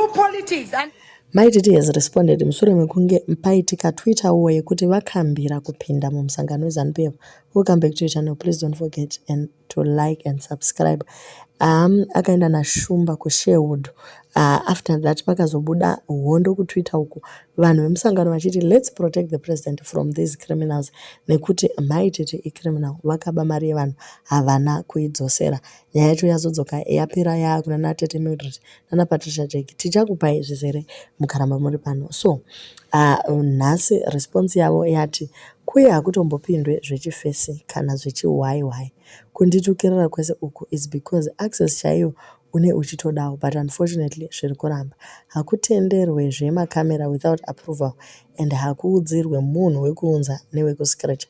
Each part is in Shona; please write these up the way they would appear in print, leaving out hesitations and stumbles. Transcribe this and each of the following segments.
Do politics and Mai Titi has responded mushure mekunge paitika Twitter war yekuti vakambira kupinda mumusangano weZANU-PF. Welcome back to your channel. Please don't forget and to like and subscribe. Akaenda naShumba kuSherwood. After that pakazobuda hondo kuTwitter uku, vanhu vemusangano vachiti, "Let's protect the president from these criminals," nekuti Mai Titi icriminal, vakaba mari yevanhu, havana kuidzosera. Nyaya yacho yazodzoka yapera yaakuna natete Mildred nana Patricia Jack. Tichakupai zvizere mukaramba muri pano. So nhasi response yavo yati kuye hakutombopindwe zvechifesi kana zvechihwai. Kunditukirira kwese uku is because access chaiyo une uchitodawo, but unfortunately zviri kuramba. Hakutenderwe zvemakamera without approval and hakuudzirwe munhu wekuunza newekuscratcha.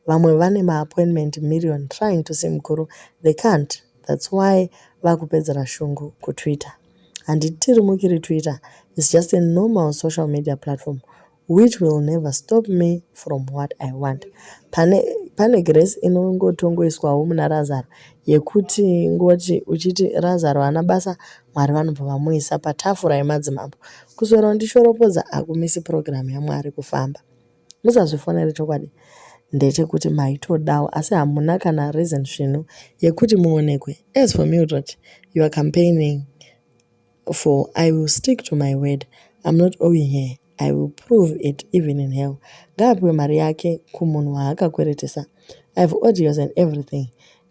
Vamwe vane maappointment million trying to see mukuru, they can't. That's why vakupedzera shungu kuTwitter. Handitirimukiri Twitter is just a normal social media platform which will never stop me from what I want. Pane grace inongotongoiswawo muna Razaro yekuti ngoti uchiti Razaro haana basa, Mwari vanobva vamuisa patafura yemadzimambo. Kuswera undishoropodza hakumisi purogiramu yaMwari kufamba. Musazvifonere. Chokwadi ndechekuti maitodawo, asi hamuna kana reason svinu yekuti muonekwe. As for Mildred you are campaigning for, I will stick to my word. I'm not owing her. I will prove it even in hell. Ngaapiwe mari yake kumunhu waakakweretesa. I have audios and everything.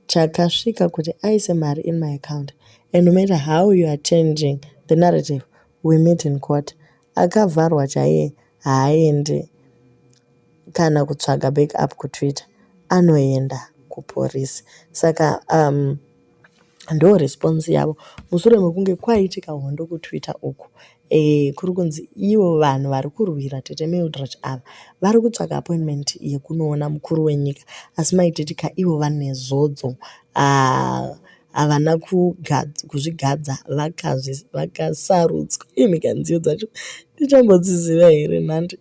Chakasvika kuti aise mari in my account, and no matter how you are changing the narrative, we meet in court. Akavharwa chaiye haaendi kana kutsvaga backup kuTwitter, anoenda kuporisi. Saka ndo response yavo mushure mekunge kwaitika hondo kuTwitter uku. Kuri kunzi ivo vanhu vari kurwira tete Mildred ava vari kutsvaga appointment yekunoona mukuru wenyika, asi Mai Titi ka ivo vane zodzo, havana kuzvigadza, vakasarudzwa. Imika, nziyo dzacho ndichambodziziva here nhandi?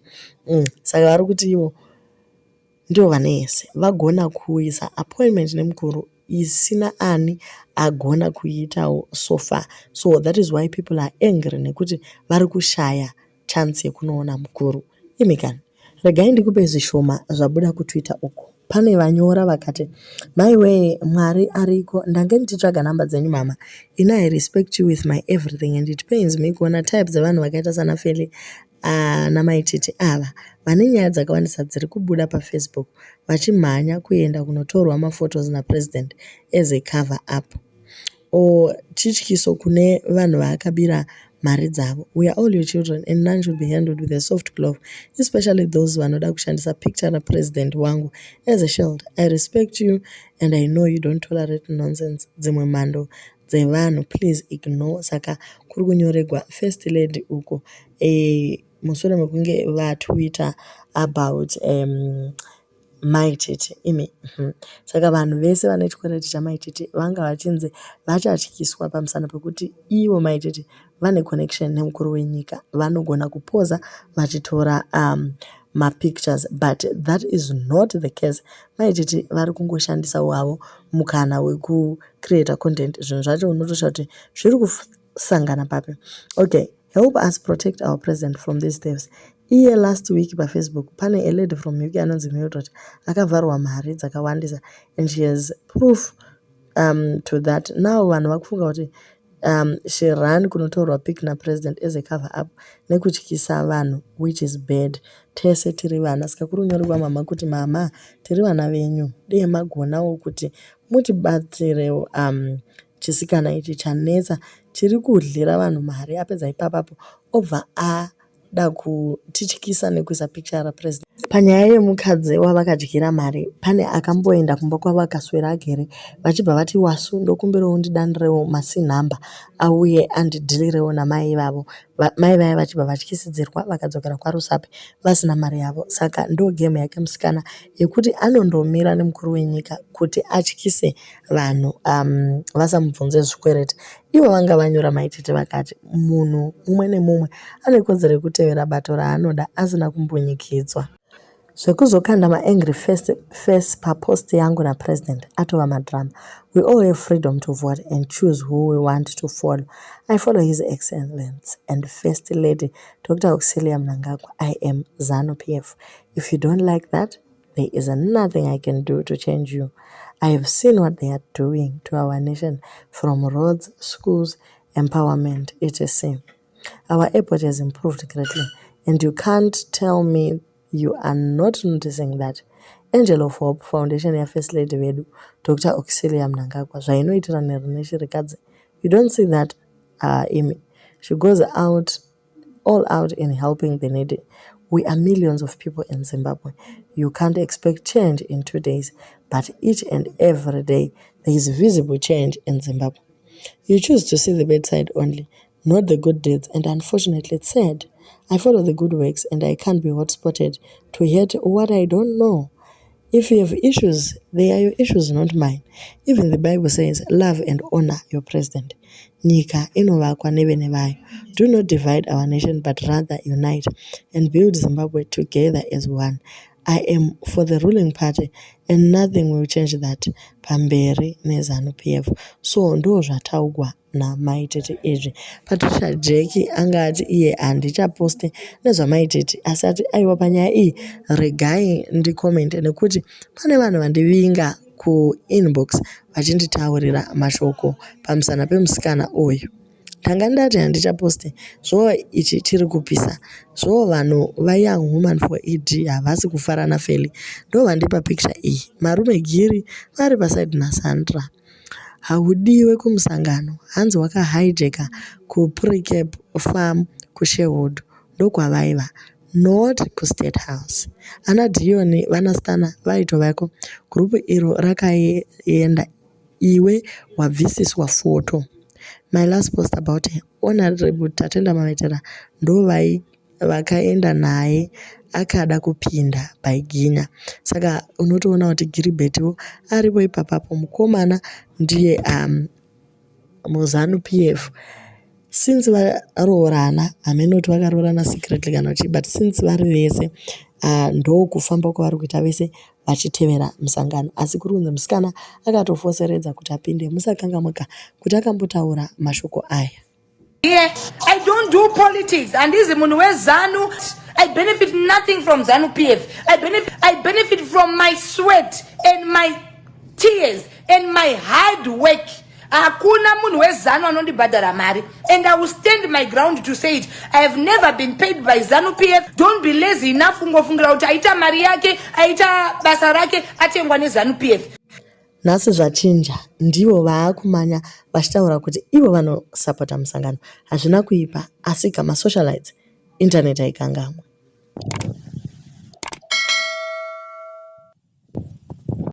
Saka vari kuti ivo ndivo vane yese, vagona kuisa appointment nemukuru isina ani agona kuiitawo so far. So that is why people are angry, nekuti vari kushaya chance yekunoona mukuru. Imikani, regai ndikupe zvishoma zvabuda kuTwitter uku. Pane vanyora vakati, "Maiwee, Mwari ariko. Ndange ndichitsvaga namba dzenyu, mama. Ini I respect you with my everything and it pains me kuona type dzevanhu vakaita sana Feli namaititi ava vane nyaya dzakawandisa dziri kubuda paFacebook vachimhanya kuenda kunotorwa maphotos napresident as a cover up or chityiso kune vanhu vaakabira mari dzavo. We are all your children and none should be handled with a soft glove, especially those vanoda kushandisa picture rapresident wangu as a shield. I respect you and I know you don't tolerate nonsense. Dzimwe mhando dzevanhu please ignore." Saka kuri kunyoregwa First Lady uko mushure mekunge vatwitter about Mai Titi imi. Saka vanhu vese vane chikwereti chaMai Titi vanga vachinzi vachatyiswa pamusana pekuti ivo Mai Titi vane connection nemukuru wenyika, vanogona kupoza vachitora mapictures, but that is not the case. Mai Titi vari kungoshandisawo havo mukana wekucreata content. Zvinhu zvacho unotosha kuti zviri kusangana papi. Okay, help us protect our president from these thieves. Iye last week paFacebook pane a lady from UK anonzi Mildred akavharwa mari dzakawandisa and she has proof to that. Now vanhu vakufunga kuti she ran kunotorwa pic napresident as a cover up nekutyisa vanhu, which is bad. Tese tiri vana. Saka kuri kunyorerwa mama kuti, "Mama, tiri vana venyu, dei magonawo kuti mutibatsirewo chisikana ichi chanetsa chiri kudyira vanhu mari." Apedza ipapapo obva ada kutityisa nekuisa picture rapresident. Panyaya yemukadzi wavakadyira mari, pane akamboenda kumba kwavo akaswera agere, vachibva vati, "Wasu, ndokumbirawo undidanirewo masinhamba auye andidhilirewo namai ivavo." Mai vaya vachibva vatyisidzirwa, vakadzokera kwaRusape vasina mari yavo. Saka ndo game yake musikana yekuti anondomira nemukuru wenyika kuti atyise vanhu vasamubvunze zvikwereti. Ivo vanga vanyora Mai Titi vakati munhu mumwe nemumwe ane kodzero yekutevera bato raanoda asina kumbunyikidzwa. Zvekuzokanda maangry face papost yangu napresident atova madrama. We all have freedom to vote and choose who we want to follow. I follow His Excellence and First Lady Dr. Auxilia Mnangagwa. I am ZANU PF. If you don't like that, there is nothing I can do to change you. I have seen what they are doing to our nation from roads, schools, empowerment, etc. Our airport has improved greatly, and you can't tell me you are not noticing that. Angel of Hope Foundation yaFirst Lady vedu Dr. Auxilia Mnangagwa zvainoitira neshirikadzi. You don't see that imi. She goes out all out in helping the needy. We are millions of people in Zimbabwe. You can't expect change in 2 days, but each and every day there is visible change in Zimbabwe. You choose to see the bad side only, not the good deeds, and unfortunately, it's sad. I follow the good works and I can't be hotspotted to hate what I don't know. If you have issues, they are your issues, not mine. Even the Bible says, love and honor your president. Nyika inovakwa nevene vayo. Do not divide our nation, but rather unite and build Zimbabwe together as one. I am for the ruling party and nothing will change that. Pamberi neZANU PF. So ndo zvataugwa namaitete izvi. Patricia Jack anga ati iye handichaposte nezvamaitete asi ati aiwa panyaya iyi regai ndicommente nekuti pane vanhu vandivinga kuinbox vachinditaurira mashoko pamusana pemusikana uyu. Ndanga ndati handichaposte zvoo ichi chiri kupisa zvoo vanhu vaYoung Woman for ED havasi kufara naFeli ndo vandipa picture iyi marume giri vari paside naSandra haudiwe kumusangano hanzi wakahijacka kuPrecabe Farm kuSherwood ndokwavaiva not kuState House. Ana Dion vanaStana vaitovako. Gurupu iro rakaenda iwe wabvisiswa foto. My last post about her, Honorable Tatenda Mavetera ndo vakaenda naye akada kupinda baiginya. Saka unotoona kuti Giribhetiwo aripo ipapapo mukomana ndiye muZANU PF. Since varoorana hameno kuti vakaroorana secretly kana chii but since vari vese ndokufamba kwavari kuita vese vachitevera musangano. Asi kuri kunzi musikana akatofoseredza kuti apinde. Musakanganwa kuti akambotaura mashoko aya. Here, I don't do politics. Handizi munhu weZANU. I benefit nothing from ZANU PF. I benefit from my sweat and my tears and my hard work. Hakuna munhu weZANU anondibhadhara mari and I will stand my ground to say it. I have never been paid by ZANU PF. Don't be lazy enough kungofungira kuti aita mari yake, aita basa rake, atengwa neZANU PF. Nhasi zvachinja ndivo vaakumanya vachitaura kuti ivo vanosapota musangano. Hazvina kuipa asi kamasocialites internet haikangamwe.